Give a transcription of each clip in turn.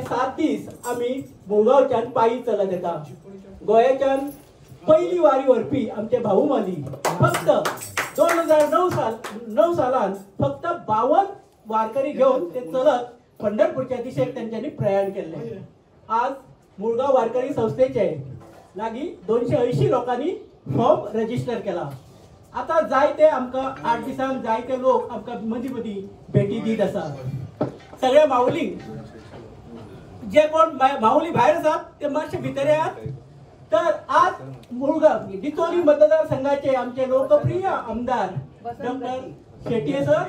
7 दीस आमी मुळगांवच्यान पायी चलत येता. गोंयाच्यान पयली वारी व्हरपी आमचे भाऊ माली फक्त 2009 सालान फक्त 52 वारकरी घेवन ते चलत पंढरपूरच्या दिशेक तेंच्यांनी प्रयाण केल्लें. आज मुळगांव वारकरी संस्थेचे लागीं 280 लोकांनी फॉर्म रजिस्टर केला. आतां जायते आमकां 8 दिसांक जायते लोक आमकां मदीं मदीं भेटी दीत आसा. सगळ्या माऊलींक जे कोण माऊली भायर आसात ते मातशे भितर येयात. तर आज मुळगांव डिचोली मतदारसंघाचे आमचे लोकप्रिय आमदार डॉक्टर शेट्ये सर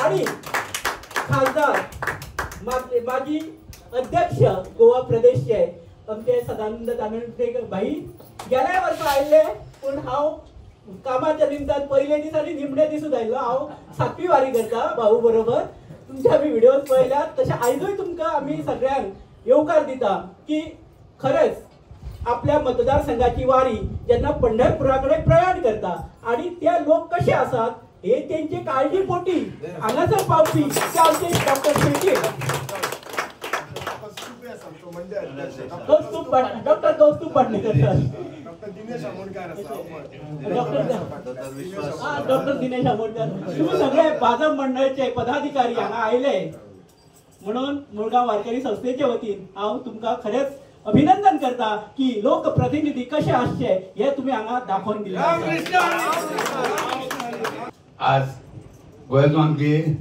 आणि खासदार माजी अध्यक्ष गोवा प्रदेशचे आमचे सदानंद तानंडे भाई गेल्या वर्सा आयिल्ले, पूण हांव कामाच्या निमतान पयले दीस आनी निमणे दिसूच आयिल्लो. हांव 7वी वारी करता भाऊ बरोबर. तुमचे आमी व्हिडियोज पळयल्यात, तशें आयजूय तुमकां आमी सगळ्यांक येवकार दिता की खरेंच आपल्या मतदारसंघाची वारी जेन्ना पंढरपुरा कडेन प्रयाण करता आनी ते लोक कशे आसात हे तेंचे काळजी पोटी हांगासर पावपी ते आमचे डॉक्टर शेट्ये, डॉक्टर कौस्तुभ पाटणेकर सर, डॉक्टर दिनेश आमोणकर, तुम्ही सगळे भाजप मंडळाचे पदाधिकारी हांगा आयले म्हणून मुळगांव वारकरी संस्थेचे वतीन हांव तुमकां खरेंच अभिनंदन करता की लोकप्रतिनिधी कशे आसचे हे तुम्ही हांगा दाखोवन दिले. आज गोंयांतलो आमचे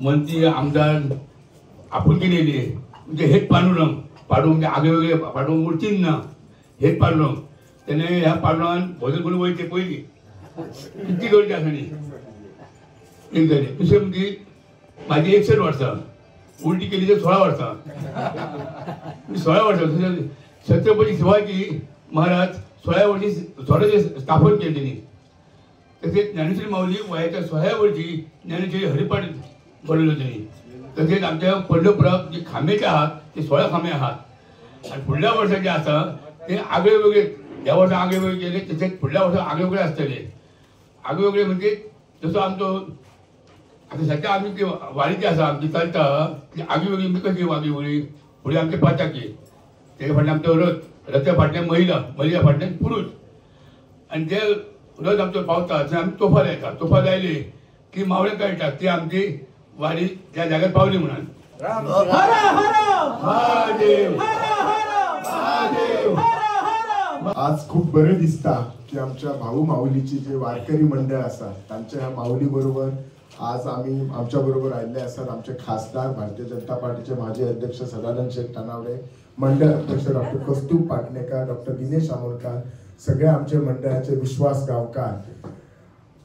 मंत्री आमदार आपूण केलेली म्हणजे हेच पांडुरंग पांडू म्हणजे आगळे वेगळे पांडू मूर्तीन ना हेच पांडुरंग तेणे ह्या पांडुरंगान भजन करून वयचे पयलीं कितली गरज आसा न्ही एक जाली. दुसरें म्हणजे म्हाजी 61 वर्सां उलटी केली तर 16 वर्सां 16 वर्सां छत्रपती शिवाजी महाराज 16 वर्षी स्वराज्य स्थापन केले तेणी. तसेच ज्ञानेश्वरी माऊली वयाच्या 16 वर्षी ज्ञानेश्वरी हरिपाठ बनवलं तेणी. तसेच आमच्या पंढरपुराक जे खांबे जे आहात ते 16 खांबे आहात आनी फुडल्या वर्सा जे आसा ते आगळे वेगळे ह्या वर्सा आगळे वेगळे केले तसेच फुडल्या वर्सा आगळे वेगळे आसतले. आगळे वेगळे म्हणजे जसो आमचो आतां सद्या आमी ती वारी जी आसा आमची चलता ती आगळी वेगळी म्हणजे कशी आगळी वेगळी फुडें आमचे पाचाकी तेजे फाटल्यान आमचो रथ, रथ्या फाटल्यान महिला, महिला फाटल्यान पुरूष आनी जे रथ आमचो पावता थंय आमी तोफा लायता. तोफा लायली की मावळे कळटा ती आमची वारी त्या जाग्यार पावली म्हणून. आज खूप बरें दिसता की आमच्या भाऊ माऊलीची जे वारकरी मंडळ आसा तांच्या ह्या माऊली बरोबर आज आमी आमच्या बरोबर आयिल्ले आसात आमचे खासदार भारतीय जनता पार्टीचे माजी अध्यक्ष सदानंद शेट तानावडे, मंडळ अध्यक्ष डॉक्टर कौस्तुभ पाटणेकर, डॉक्टर दिनेश आमोणकर, सगळे आमचे मंडळाचे विश्वास गांवकार.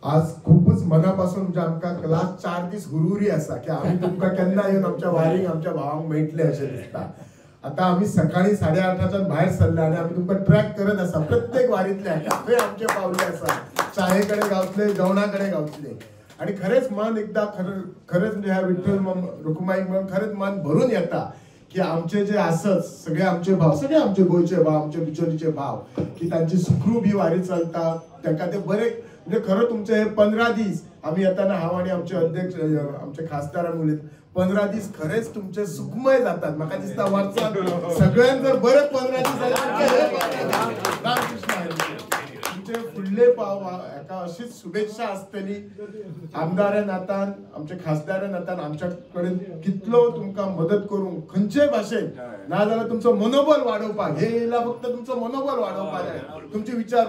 आज खूपच मनापासून म्हणजे आमकां लास्ट 4 दीस हुरहुरी आसा की आमी तुमकां केन्ना येवन आमच्या वारीक आमच्या भावांक मेळटले अशें दिसता. आतां आमी सकाळी 8:30 भायर सरले आनी आमी तुमकां ट्रॅक करत आसा प्रत्येक वारींतल्यान खंय आमचे पावले आसा, चाये कडेन गावतले, जेवणा कडेन गावतले. आनी खरेंच मन एकदां खरेंच म्हणजे ह्या विठ्ठल रुक्माईक म्हणून खरेंच मन भरून येता की आमचे जे आसत सगळे आमचे भाव, सगळे आमचे गोंयचे भाव, आमचे बिचोलीचे भाव की तांची सुखरूप ही वारी चलता तांकां ते बरे म्हणजे खरो तुमचे हे 15 दीस आमी येताना हांव आनी आमचे अध्यक्ष आमचे खासदारान उलयत 15 दीस खरेंच तुमचे सुखमय जातात. म्हाका दिसता वर्सांत सगळ्यांक जर बरे 15 दीस जाले रामकृष्ण हरी. तुमचे फुडले पाव हेका अशीच शुभेच्छा आसतली. आमदारा नातान आमचे खासदारा नातान आमच्या कडेन कितलो तुमकां मदत करूंक खंयचेय भाशेन नाजाल्यार तुमचो मनोबल वाडोवपाक हे येयला फक्त तुमचो मनोबल वाडोवपाक जाय, तुमचे विचार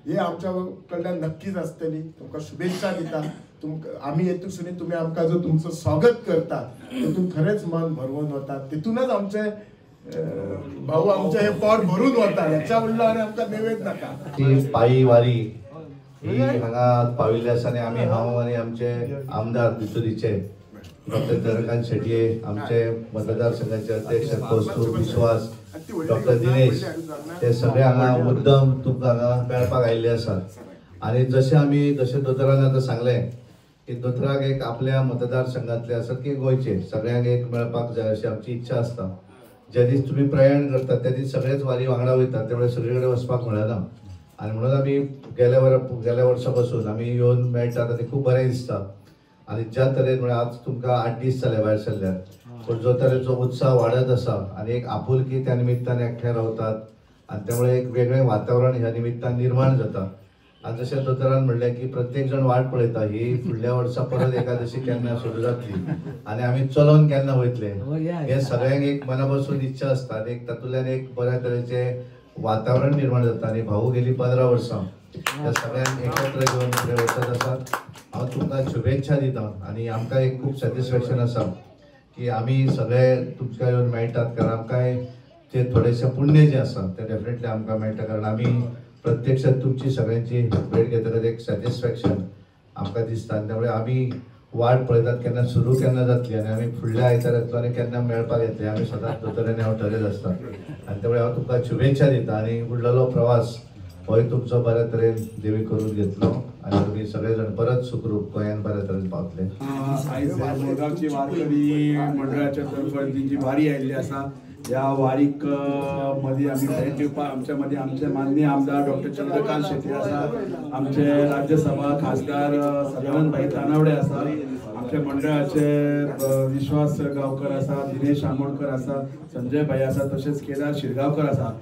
हे आमच्या कडल्यान नक्कीच आसतली. तुमकां शुभेच्छा दिता. तुमकां आमी येतूच तुमी आमकां जो तुमचो स्वागत करतात तितून खरेंच मन भरवून वता, तितूनच आमचे भाऊ आमचे हे पोट भरून वता. ह्याच्या व्हडलो आनी आमकां नैवेद्य नाका. ती पायी वारी ही हांगा पाविल्ली आसा आनी आमी हांव आनी आमचे आमदार बिचोलीचे डॉक्टर चंद्रकांत शेटये, आमचे मतदारसंघाचे अध्यक्ष कौस्तुभ विश्वास, डॉक्टर दिनेश, ते सगळे हांगा मुद्दम तुमकां हांगा मेळपाक आयिल्ले आसात. आनी जशें आमी जशें दोतोरान आतां सांगलें की दोतोराक एक आपल्या मतदारसंघांतले आसत की गोंयचे सगळ्यांक एक मेळपाक जाय अशी आमची इच्छा आसता. ज्या दीस तुमी प्रयाण करतात त्या दीस सगळेच वारी वांगडा वयतात त्यामुळे सगळे कडेन वचपाक मेळना आनी म्हणून आमी गेल्या वर्सा पासून आमी येवन मेळटात आनी खूब बरें दिसता. आनी ज्या तरेन म्हळ्यार आज तुमकां 8 दीस जाले भायर सरल्यार पूण जो तरेचो उत्साह वाडत आसा आनी एक आपुलकी त्या निमित्तान एकठांय रावतात आनी त्यामुळे एक वेगळें वातावरण ह्या निमित्तान निर्माण जाता. आनी जशें दोतोरान म्हणलें की प्रत्येक जण वाट पळयता ही फुडल्या वर्सा परत एकादशी केन्ना सुरू जातली आनी आमी चलोवन केन्ना वयतले हे सगळ्यांक एक मना पासून इच्छा आसता आनी एक तातूंतल्यान एक बऱ्या तरेचें वातावरण निर्माण जाता. आनी भाऊ गेली 15 वर्सां त्या सगळ्यांक एकत्र घेवन फुडें वचत आसात. हांव तुमकां शुभेच्छा दिता आनी आमकां एक खूब सॅटिस्फॅक्शन आसा की आमी सगळे तुमकां येवन मेळटात, कारण आमकां ते थोडेशें पुण्य जें आसा तें डेफिनेटली आमकां मेळटा, कारण आमी प्रत्यक्षात तुमची सगळ्यांची भेट घेतकच एक सॅटिस्फॅक्शन आमकां दिसता. आनी त्यामुळे आमी वाट पळयतात केन्ना सुरू केन्ना जातली आनी आमी फुडल्या आयतार येतलो आनी केन्ना मेळपाक येतले आमी सदांच दोतोरांनी हांव ठरयत आसता. आनी त्यामुळे हांव तुमकां शुभेच्छा दिता आनी उरलेलो प्रवास होय तुमचो बऱ्या तरेन देवी करून घेतलो आनी तुमी सगळे जाण परत सुखरूप गोंयान बऱ्या तरेन पावतले. आयज मुळगांवची वारकरी मंडळाच्या तर्फे जी वारी आयिल्ली आसा ह्या वारीक मदीं आमी भेट दिवपाक आमच्या मदीं आमचे माननीय आमदार डॉक्टर चंद्रकांत शेट्टी आसा, आमचे राज्यसभा खासदार सदानंद भाई तानावडे आसा, आमच्या मंडळाचे विश्वास गांवकर आसा, दिनेश आमोणकर आसा, संजय भाई आसा, तशेंच केदार शिरगांवकर आसा.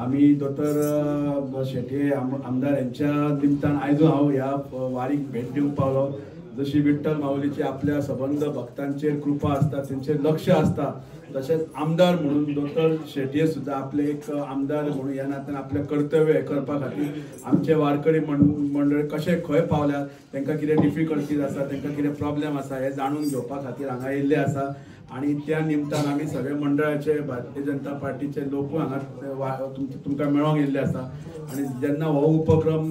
आमी दोतोर शेट्ये आमदार यांच्या निमतान आयजो हांव ह्या वारीक भेट दिवंक पावलो. जशी विठ्ठल माऊलीची आपल्या सबंद भक्तांचेर कृपा आसता, तेंचेर लक्ष आसता, तशेंच आमदार म्हणून दोतोर शेट्ये सुद्दां आपले एक आमदार म्हणून ह्या नात्यान आपलें कर्तव्य करपा खातीर आमचे वारकरी मंडळ कशें खंय पावल्यात, तांकां कितें डिफिकल्टीज आसा, तांकां कितें प्रॉब्लेम आसा हें जाणून घेवपा खातीर हांगा येयल्ले आसा. आनी त्या निमतान आमी सगळे मंडळाचे भारतीय जनता पार्टीचे लोकूय हांगा तुमकां मेळोंक येयल्ले आसा. आनी जेन्ना हो उपक्रम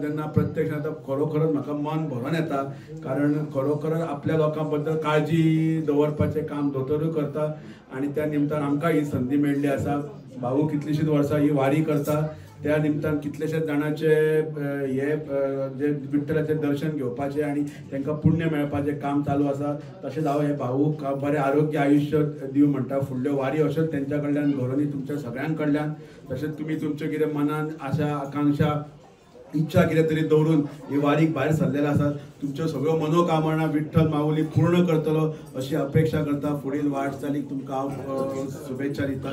जेन्ना प्रत्यक्ष आतां खरोखरच म्हाका मन भरोन येता, कारण खरोखरच आपल्या लोकां बद्दल काळजी दवरपाचें काम दोतोरूय करता आनी त्या निमतान आमकां ही संदी मेळ्ळी आसा. भाऊ कितलीशींच वर्सां ही वारी करता, त्या निमतान कितलेशेच जाणांचे हे जे विठ्ठलाचें दर्शन घेवपाचें आनी तांकां पुण्य मेळपाचें काम चालू आसा. तशेंच हांव हे भाऊक बरें आरोग्य आयुश्य दिवं म्हणटा, फुडल्यो वारी अश्योच तेंच्या कडल्यान घडोवनी तुमच्या सगळ्यां कडल्यान. तशेंच तुमी तुमचें कितें मनान आशा आकांक्षा इच्छा कितें तरी दवरून ही वारीक भायर सरलेले आसात, तुमच्यो सगळ्यो मनोकामना विठ्ठल माऊली पूर्ण करतलो अशी अपेक्षा करता. फुडील वाटचालीक तुमकां हांव शुभेच्छा दिता.